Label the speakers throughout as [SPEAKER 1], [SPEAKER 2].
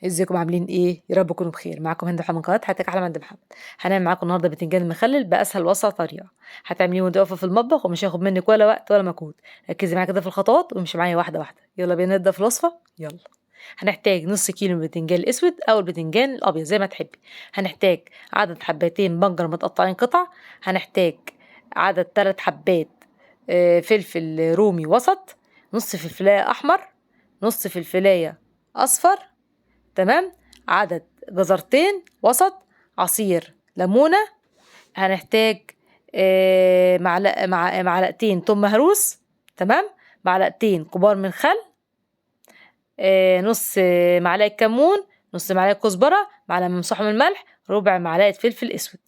[SPEAKER 1] ازيكم عاملين ايه؟ يا رب تكونوا بخير. معاكم هند محمد من قناة حياتك احلى عند محمد. هنعمل معاكم النهارده بتنجان مخلل باسهل واسرع طريقه، هتعمليه وانت واقفة في المطبخ ومش هياخد منك ولا وقت ولا مجهود. ركزي معايا كده في الخطوات وامشي معايا واحدة واحدة. يلا بينا نبدا في الوصفة. يلا هنحتاج نص كيلو من البتنجان الاسود او البتنجان الابيض زي ما تحبي. هنحتاج عدد حبتين بنجر متقطعين قطع. هنحتاج عدد 3 حبات فلفل رومي وسط، نص فلفلايه احمر، نص فلفلايه اصفر، تمام، عدد جزرتين وسط، عصير ليمونه. هنحتاج معلقتين توم مهروس، تمام، معلقتين كبار من خل، نص معلقه كمون، نص معلقه كزبره، معلقه ممسوحة من الملح، ربع معلقه فلفل اسود.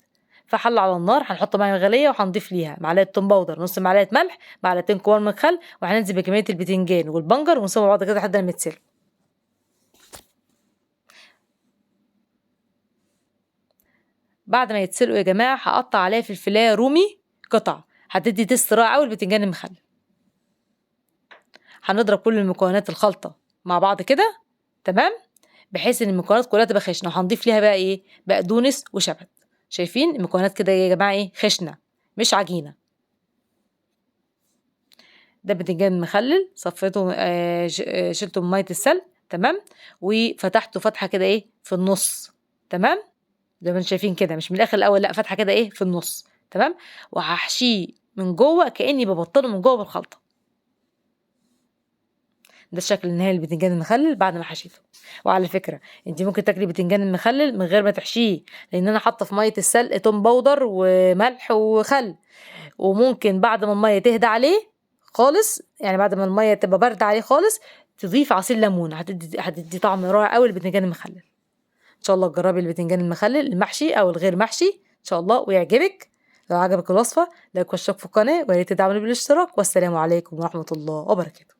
[SPEAKER 1] في حله على النار هنحط مية مغليه وهنضيف ليها معلقه توم powder، نص معلقه ملح، معلقتين كبار من خل، وهننزل بكمية البتنجان والبنجر ونسيبهم مع بعض كده لحد ما يتسلقوا. بعد ما يتسلقوا يا جماعة هقطع عليها فلفلايه رومي قطع، هتدي taste رائع قوي البتنجان المخلل. هنضرب كل المكونات الخلطة مع بعض كده، تمام، بحيث ان المكونات كلها تبقى خشنه. وهنضيف ليها بقى ايه؟ بقدونس وشبت. شايفين المكونات كده يا جماعة ايه؟ خشنه مش عجينه. ده بتنجان مخلل صفيته، شلته من مية السلق، تمام، وفتحته فتحه كده ايه في النص، تمام، زي ما انتم شايفين كده، مش من الاخر الاول، لا، فتحه كده ايه في النص، تمام. وهحشيه من جوه كاني ببطنه من جوه بالخلطه. ده الشكل النهائي للبتنجان المخلل بعد ما حشيته. وعلى فكرة انت ممكن تاكلي بتنجان المخلل من غير ما تحشيه، لان انا حاطه في مية السلق توم powder وملح وخل، وممكن بعد ما المية تهدى عليه خالص، يعني بعد ما المية تبقى باردة عليه خالص، تضيف عصير ليمون، هتدي طعم رائع قوي للبتنجان المخلل. ان شاء الله تجربي البتنجان المخلل المحشي او الغير محشي ان شاء الله ويعجبك. لو عجبك الوصفة like واشتراك في القناة، ويا ريت تدعموني بالاشتراك. والسلام عليكم ورحمة الله وبركاته.